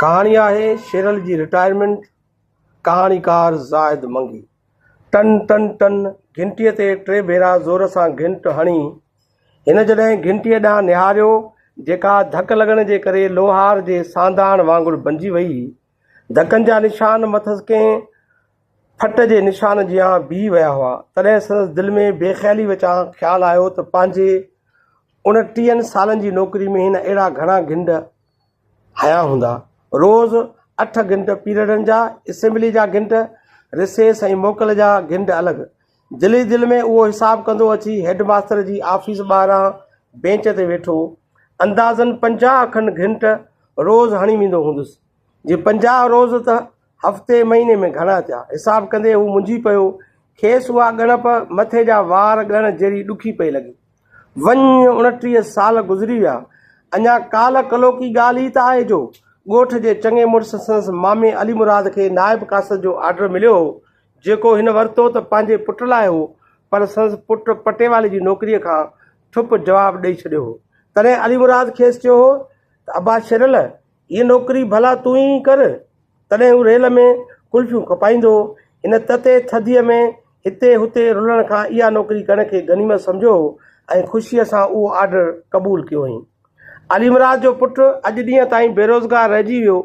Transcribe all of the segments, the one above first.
ڪهاڻي آهي شيرل جي رٽائرمينٽ، ڪهاڻيڪار زاهد منگي. ٽن ٽن ٽن گهنٽيء تي ٽي ڀيرا زور سان گهنٽ هڻي. هن جڏهن گهنٽيء ڏانهن نهاريو، جيڪا ڌڪ لڳڻ جي ڪري لوهار جي سانداڻ وانگر بنجي وئي. ڌڪن جا نشان مٿس ڪنهن ڦٽ جي نشان جيان بيهي ويا هئا، تڏهن سندس دل ۾ بيخيالي وچان خيال آيو ته پنهنجي اڻٽيهن سالن جي نوڪري ۾ هن اهڙا گهڻا گهنڊ هنيا هوندا. روز اٺ گهنٽ پيريڊن جا، اسيمبلي جا گهنٽ، رسيس ۽ موڪل جا گهنڊ الڳ. دل ئي دل ۾ اهو حساب ڪندو اچي هيڊ ماستر جي آفيس ٻاهران بينچ تي ويٺو. اندازن 50 کن گهنٽ روز هڻي ويندو هوندس. جي 50 روز ته هفتي مهيني ۾ گهڻا ٿيا. حساب ڪندي هو منجهي پيو. کيس اها ڳڻپ مٿي جا وار ڳڻڻ جهڙي ڏکي پئي لڳي. وڃ 29 سال گذري ويا. اڃا ڪالهه ڪلهوڪي ڳالهه ئي ته آهي جو ڳوٺ جي چڱي مڙس سندس مامي علي مراد کي نائب قاصد جو آرڊر مليو هو، جيڪو هن ورتو ته پنهنجي پٽ لاء هو، پر سندس پٽ پٽيوالي جي نوڪريء کان ٺپ جواب ڏئي ڇڏيو هو. تڏهن علي مراد کيس چيو هو ته ابا شيرل! هيء نوڪري ڀلا تون ئي ڪر. تڏهن هو ريل ۾ قلفيون کپائيندو هو. هن تتي ٿڌيء ۾ هتي هتي رلڻ کان اها نوڪري ڪرڻ کي غنيمت سمجهيو هو ۽ خوشيء سان اهو آرڊر قبول ڪيو هئائين. علي مراد جو پٽ اڄ ڏينهن تائين بيروزگار رهجي ويو.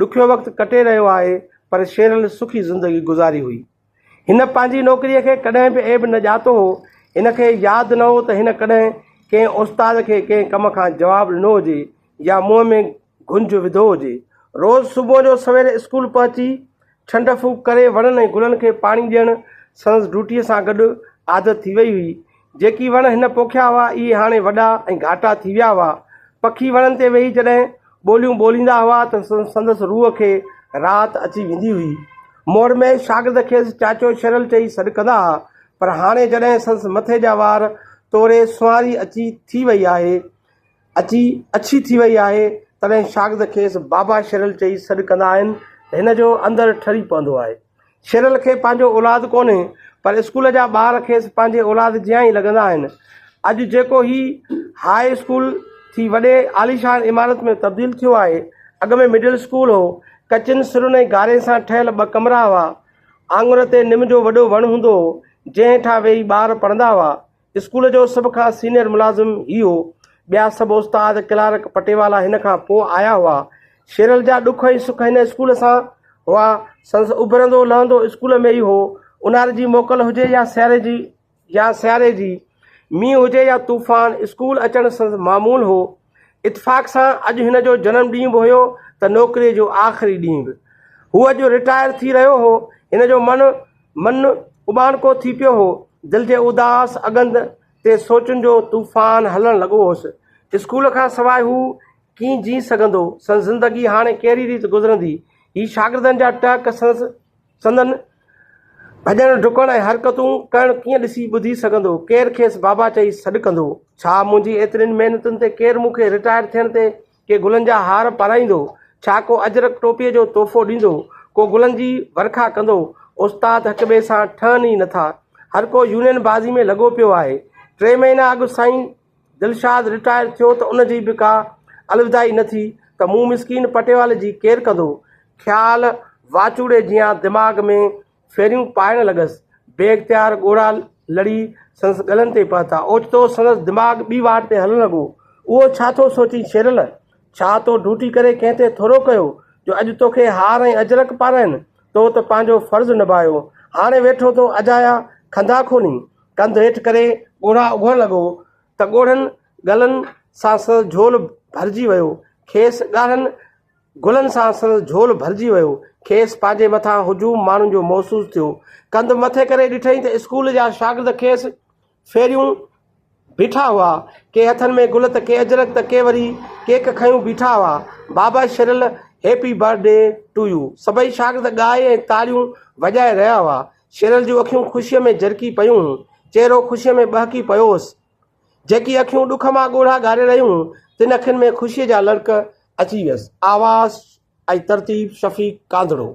ڏکيو وقت ڪٽي رهيو آهي، پر شيرل سکي زندگي گذاري هئي. هن پنهنجي نوڪريء کي ڪڏهن به عيب نه ڄاتو هو. هن کي ياد نه هو ته هن ڪڏهن ڪنهن استاد کي ڪنهن ڪم کان جواب ڏنو هجي يا منهن ۾ گهنج وڌو هجي. روز صبح جو سوير اسڪول پهچي ڇنڊ ڦوڪ ڪري وڻن ۽ گلن کي پاڻي ڏيڻ سندس ڊيوٽيء سان گڏ عادت ٿي وئي هئي. جيڪي وڻ هن پوکيا هئا، اهي هاڻي وڏا ۽ گهاٽا ٿي ويا هئا. پکي وڻن تي ويهي جڏهن ٻوليون ٻوليندا هئا ته سندس روح کي راحت اچي ويندي هئي. موڙ ۾ شاگرد کيس چاچو شيرل چئي سڏ ڪندا ها، پر هاڻي جڏهن سندس مٿي جا وار توري سنواري اچي ٿي وئي آهي، اچي اڇي ٿي وئي آهي، تڏهن شاگرد کيس بابا شيرل چئي سڏ ڪندا آهن ته هن جو اندر ٺري پوندو آهي. شيرل کي پنهنجو اولاد ڪونهي، پر اسڪول جا ٻار کيس پنهنجي اولاد جيان ئي لڳندا آهن. اڄ جيڪو هي هاء اسڪول ٿي وڏي عاليشان عمارت ۾ تبديل ٿيو آهي، اڳ ۾ مڊل اسڪول هو. ڪچين سرن ۽ گاري سان ٺهيل ٻه ڪمرا هئا. آڱر تي نم جو وڏو وڻ هوندو هو، جنهن هيٺان ويهي ٻار پڙهندا هئا. اسڪول جو سڀ کان سينئر ملازم هي هو. ٻيا سڀ استاد، ڪلارڪ، پٽيوالا هن کان پوء آيا هئا. شيرل جا ڏک ۽ سک هن اسڪول سان هئا. سندس اڀرندو لهندو اسڪول ۾ ئي هو. اونهاري جي موڪل هجي يا سياري جي يا سياري جي، مينهن هجي يا طوفان، اسڪول اچڻ سندس معمول هو. اتفاق سان اڄ هن جو جنم ڏينهن به هيو ته نوڪريء جو آخري ڏينهن به. هو اڄ رٽائر ٿي رهيو هو. هن جو من من اٻاڻڪو ٿي پيو هو. دل جي اداس اڳند تي سوچن جو طوفان هلڻ لڳو هوس. اسڪول کان سواء هو ڪيئن جيئي سگهندو؟ سندس زندگي هاڻي ڪهڙي ريت گذرندي؟ هي شاگردن جا ٽهڪ، سندس سندن ڀڄڻ ڊڪڻ ۽ حرڪتون ڪرڻ ڪيئن ڏسي ٻڌي سگهندو؟ ڪير کيس بابا چئي سڏ ڪندو؟ ڇا منهنجي ايترين محنتن تي ڪير مون کي رٽائر ٿيڻ تي ڪي گلن جا هار پارائيندو، ڇا ڪو اجرڪ ٽوپيء جو تحفو ڏيندو، ڪو گلن جي ورکا ڪندو. استاد هڪٻئي سان ٺهن ئي نٿا. هر ڪو يونين بازي ۾ لڳو پيو آهي. ٽي مهينا اڳ سائين دلشاد رٽائر ٿيو ته ان جي به ڪا الوداعي نه ٿي ته مون مسڪين پٽيوالي جي ڪير ڪندو؟ خيال واچوڙي جيان دماغ ۾ ڦيريون پائڻ لڳس. بي اختيار ڳوڙها لڙي سندس ڳلن تي پهتا. اوچتو سندس دماغ ٻي واٽ تي هلڻ لڳو. اهو ڇا ٿو سوچين شيرل؟ ڇا تو ڊوٽي ڪري ڪنهن تي ٿورو ڪيو جو اڄ توکي هار ۽ اجرڪ پارائين؟ تو ته پنهنجو فرض نڀايو. هاڻي ويٺو ٿو اجايا کنڌا کولين. ڪنڌ هيٺ ڪري ڳوڙها اگهڻ لڳو ته ڳوڙهن ڳلن سان سندس جهول ڀرجي ويو. کيس ڳاڙهن گلن سان سندس جهول ڀرجي ويو. کيس پنهنجي مٿان هجوم ماڻهن جو محسوس ٿيو. ڪنڌ مٿي ڪري ڏٺائين ته اسڪول جا شاگرد کيس ڦيريون بيٺا هئا. ڪي هٿن ۾ گل ته ڪي اجرڪ ته ڪي وري ڪيڪ کنيون بيٺا هئا. بابا Sheril happy birthday to you سڀئي شاگرد ڳائي ۽ تاڙيون وڄائي رهيا هئا. شيرل جون اکيون خوشيء ۾ جرڪي پيون هيون. چهرو خوشيء ۾ ٻهڪي پيو هوس. جيڪي اکيون ڏک مان ڳوڙها ڳاڙي رهيون هيون، تن اکين ۾ خوشيء جا لڙڪ اچي ويس. آواز ۽ ترتيب شفيق ڪانڌڙو.